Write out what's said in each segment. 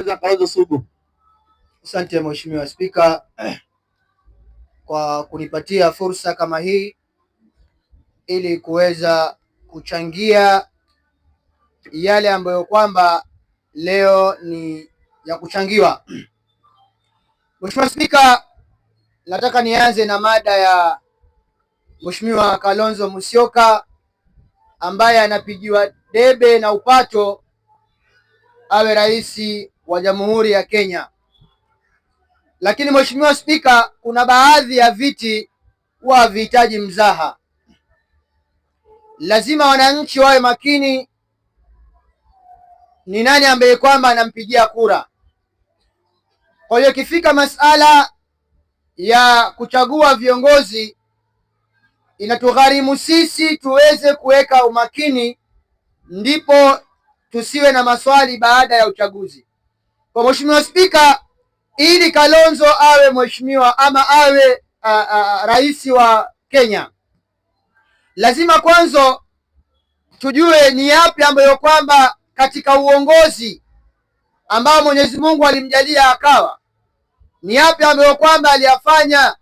Kalonzo Sugu. Asante Mheshimiwa Spika kwa kunipatia fursa kama hii ili kuweza kuchangia yale ambayo kwamba leo ni ya kuchangiwa. Mheshimiwa Spika, nataka nianze na mada ya Mheshimiwa Kalonzo Musyoka ambaye anapigiwa debe na upato awe rais wa Jamhuri ya Kenya. Lakini Mheshimiwa Spika, kuna baadhi ya viti huwa havihitaji mzaha. Lazima wananchi wawe makini ni nani ambaye kwamba anampigia kura. Kwa hiyo ikifika masala ya kuchagua viongozi, inatugharimu sisi tuweze kuweka umakini, ndipo tusiwe na maswali baada ya uchaguzi. Kwa Mheshimiwa Spika, ili Kalonzo awe mheshimiwa ama awe rais wa Kenya, lazima kwanza tujue ni yapi ambayo kwamba katika uongozi ambao Mwenyezi Mungu alimjalia akawa, ni yapi ambayo kwamba aliyafanya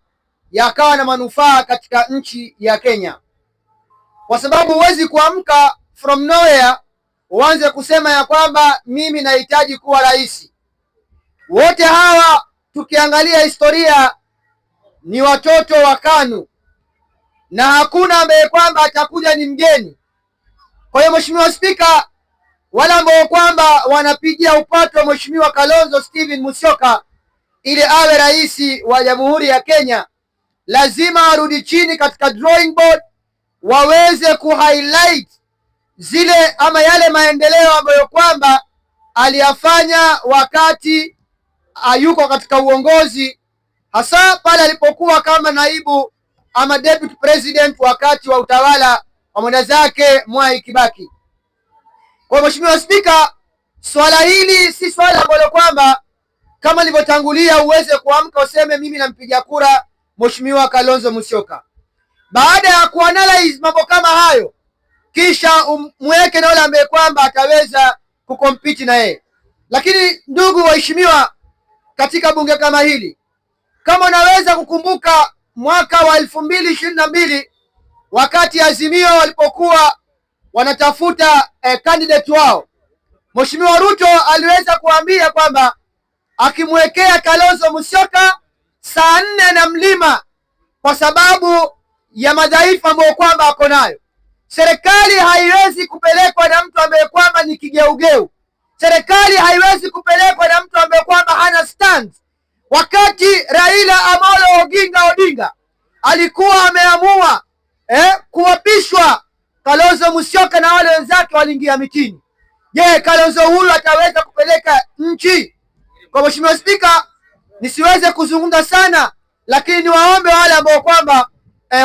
yakawa na manufaa katika nchi ya Kenya, kwa sababu huwezi kuamka from nowhere uanze kusema ya kwamba mimi nahitaji kuwa rais. Wote hawa tukiangalia historia ni watoto wa KANU na hakuna ambaye kwamba atakuja ni mgeni. Kwa hiyo Mheshimiwa Spika, wale ambao kwamba wanapigia upato wa Mheshimiwa Kalonzo Steven Musyoka ili awe rais wa Jamhuri ya Kenya, lazima arudi chini katika drawing board, waweze kuhighlight zile ama yale maendeleo ambayo kwamba aliyafanya wakati hayuko katika uongozi, hasa pale alipokuwa kama naibu ama deputy president wakati wa utawala wa mwendazake Mwai Kibaki. Kwa Mheshimiwa Spika, swala hili si swala ambalo kwamba kama nilivyotangulia uweze kuamka useme mimi nampiga kura Mheshimiwa Kalonzo Musyoka. Baada ya kuanalyze mambo kama hayo, kisha umweke na yule ambaye kwamba ataweza kucompete na yeye. Lakini ndugu waheshimiwa, katika bunge kama hili, kama unaweza kukumbuka mwaka wa 2022 wakati Azimio walipokuwa wanatafuta candidate wao, Mheshimiwa Ruto aliweza kuambia kwamba akimwekea Kalonzo Musyoka saa 4 na mlima kwa sababu ya madhaifu ambayo kwamba ako nayo. Serikali haiwezi kupelekwa na mtu ambaye kwamba ni kigeugeu. Serikali haiwezi kupelekwa na mtu ambaye kwamba hana stand. Wakati Raila Amolo Oginga Odinga alikuwa ameamua kuapishwa, Kalonzo Musyoka na wale wenzake waliingia mitini. Je, Kalonzo huyu ataweza kupeleka nchi? Kwa Mheshimiwa Spika, nisiweze kuzungumza sana, lakini niwaombe wale ambao kwamba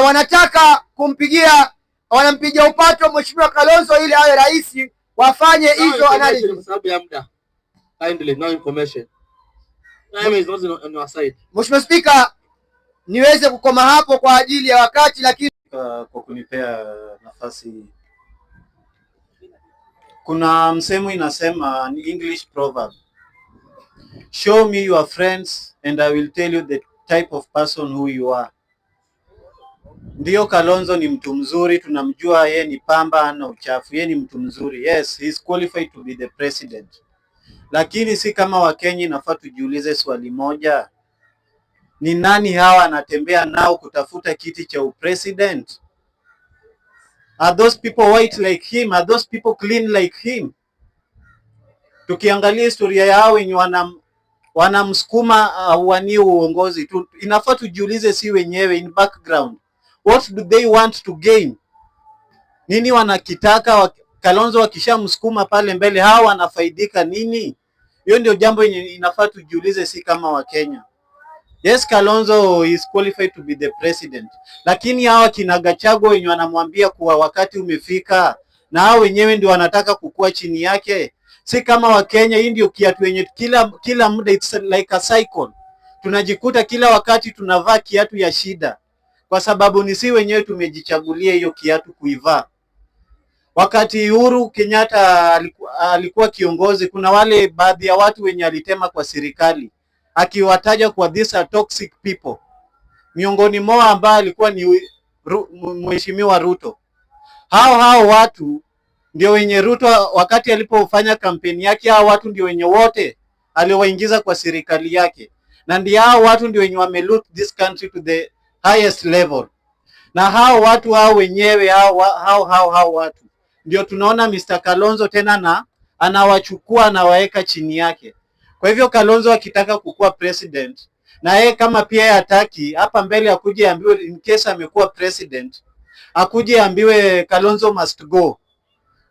wanataka kumpigia wanampigia upato Mheshimiwa Kalonzo ili awe rais, wafanye hizo analysis. Kwa sababu ya muda. Kindly, no information. Time is not on your side. Mheshimiwa Spika, niweze kukoma hapo kwa ajili ya wakati, lakini kwa kunipea nafasi. Kuna msemo inasema, ni English proverb: "Show me your friends and I will tell you the type of person who you are." Ndiyo, Kalonzo ni mtu mzuri, tunamjua ye ni pamba na uchafu, ye ni mtu mzuri. Yes, he is qualified to be the president. Lakini si kama Wakenya inafaa tujiulize swali moja, ni nani hawa anatembea nao kutafuta kiti cha upresident? Are those people white like him? Are those people clean like him? Tukiangalia historia yao wenye wanamsukuma auwanie uongozi tu, inafaa tujiulize si wenyewe in background, what do they want to gain? Nini wanakitaka? Kalonzo wakishamsukuma pale mbele, hawa wanafaidika nini? Hiyo ndio jambo yenye inafaa tujiulize si kama Wakenya. Yes, Kalonzo is qualified to be the president, lakini hawa kina Gachagua wenye wanamwambia kuwa wakati umefika, na hao wenyewe ndio wanataka kukua chini yake. Si kama Wakenya, hii ndio kiatu yenye kila muda, it's like a cycle. Tunajikuta kila wakati tunavaa kiatu ya shida, kwa sababu ni si wenyewe tumejichagulia hiyo kiatu kuivaa. Wakati Uhuru Kenyatta alikuwa kiongozi, kuna wale baadhi ya watu wenye alitema kwa serikali akiwataja kwa these are toxic people. Miongoni mwao ambaye alikuwa ni Mheshimiwa Ruto. Hao hao watu ndio wenye Ruto wakati alipofanya kampeni yake, hao watu ndio wenye wote aliwaingiza kwa serikali yake, na ndio hao watu ndio wenye wameloot this country to the highest level. Na hao watu hao wenyewe hao watu ndio tunaona Mr. Kalonzo tena na anawachukua anawaweka chini yake. Kwa hivyo Kalonzo akitaka kukuwa president na yeye kama pia hataki hapa mbele akuje ambiwe in case amekuwa president, akuje ambiwe Kalonzo must go,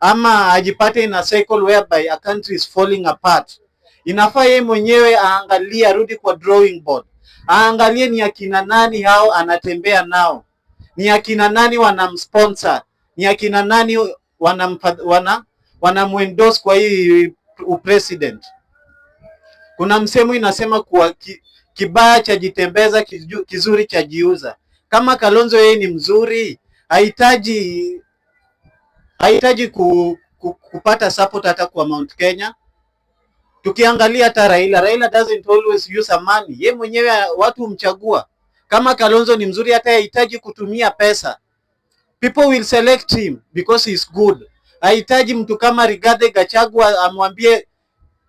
ama ajipate in a cycle whereby a country is falling apart. Inafaa yeye mwenyewe aangalie, arudi kwa drawing board, aangalie ni akina nani hao anatembea nao, ni akina nani wanamsponsor, ni akina nani wanamuendorse kwa hii upresident. Kuna msemo inasema kuwa kibaya cha jitembeza, kizuri cha jiuza. Kama Kalonzo yeye ni mzuri, hahitaji kupata support hata kwa Mount Kenya. Tukiangalia hata Raila, Raila doesn't always use a money. Ye mwenyewe watu humchagua. Kama Kalonzo ni mzuri, hata hahitaji kutumia pesa. People will select him because he is good. Hahitaji mtu kama Rigathi Gachagua amwambie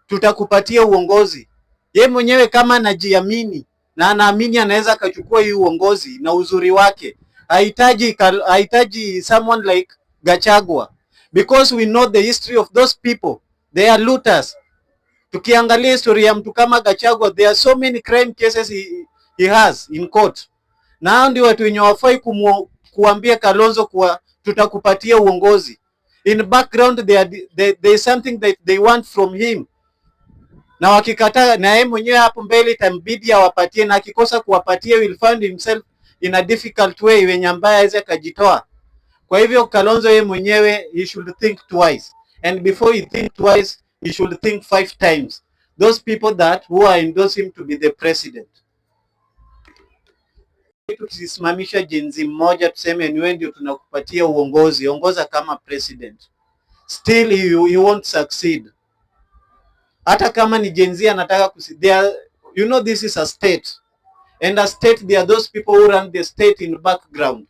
tutakupatia uongozi. Ye mwenyewe kama anajiamini na anaamini anaweza akachukua hii uongozi na uzuri wake, hahitaji someone like Gachagua because we know the history of those people, they are looters. Tukiangalia historia ya mtu kama Gachagua, there are so many crime cases he has in court, na hao ndio watu wenye wafai kuambia Kalonzo kuwa tutakupatia uongozi. In background there is something that they want from him, na wakikataa, na yeye mwenyewe hapo mbele itambidi awapatie, na akikosa kuwapatia will find himself in a difficult way wenye ambaye aweze akajitoa. Kwa hivyo Kalonzo yeye mwenyewe he should think twice, and before he think twice he should think five times. Those people that who are endorse him to be the president. Tukisimamisha Gen Z mmoja tuseme ni wewe ndio tunakupatia uongozi, ongoza kama president, still he won't succeed. Hata kama ni Gen Z anataka you know this is a state, and a state there are those people who run the state in background.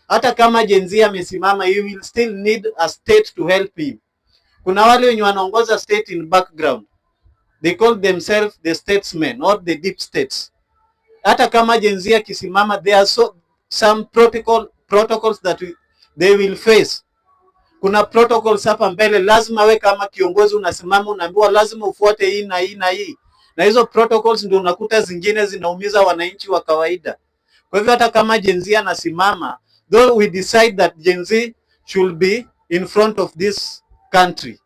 Hata kama Gen Z amesimama, he will still need a state to help him. Kuna wale wenye wanaongoza state in background, they call themselves the statesmen or the deep states. Hata kama Gen Z akisimama, there are so some protocols that they will face. Kuna protocols hapa mbele, lazima we kama kiongozi unasimama, unaambiwa lazima ufuate hii na hii na hii, na hizo protocols ndio unakuta zingine zinaumiza wananchi wa kawaida. Kwa hivyo hata kama Gen Z anasimama, though we decide that Gen Z should be in front of this country,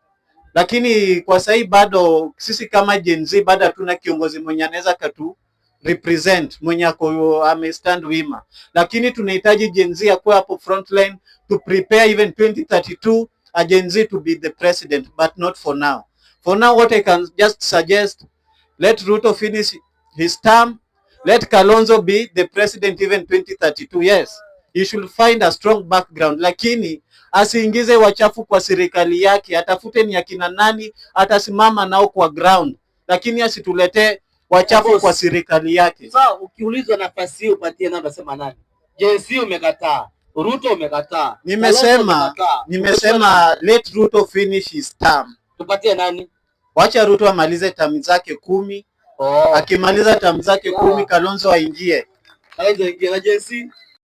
lakini kwa sahii bado sisi kama Gen Z bado hatuna kiongozi mwenye anaweza katu represent, mwenye ako amestand wima, lakini tunahitaji Gen Z akuwe hapo frontline to prepare even 2032 a Gen Z to be the president, but not for now. For now what I can just suggest, let Ruto finish his term, let Kalonzo be the president even 2032. Yes, he should find a strong background, lakini asiingize wachafu kwa serikali yake, atafute ni akina nani atasimama nao kwa ground, lakini asituletee wachafu Boss. Kwa serikali yake. Sasa ukiulizwa nafasi hii upatie nani, utasema nani? Gen Z umekataa, Ruto umekataa, Nimesema Kalonzo umekataa. Nimesema let Ruto finish his term. Tupatie nani? Wacha Ruto amalize term zake 10. Oh. Akimaliza term zake Sawa. 10, Kalonzo aingie. Kalonzo ingie na Gen Z.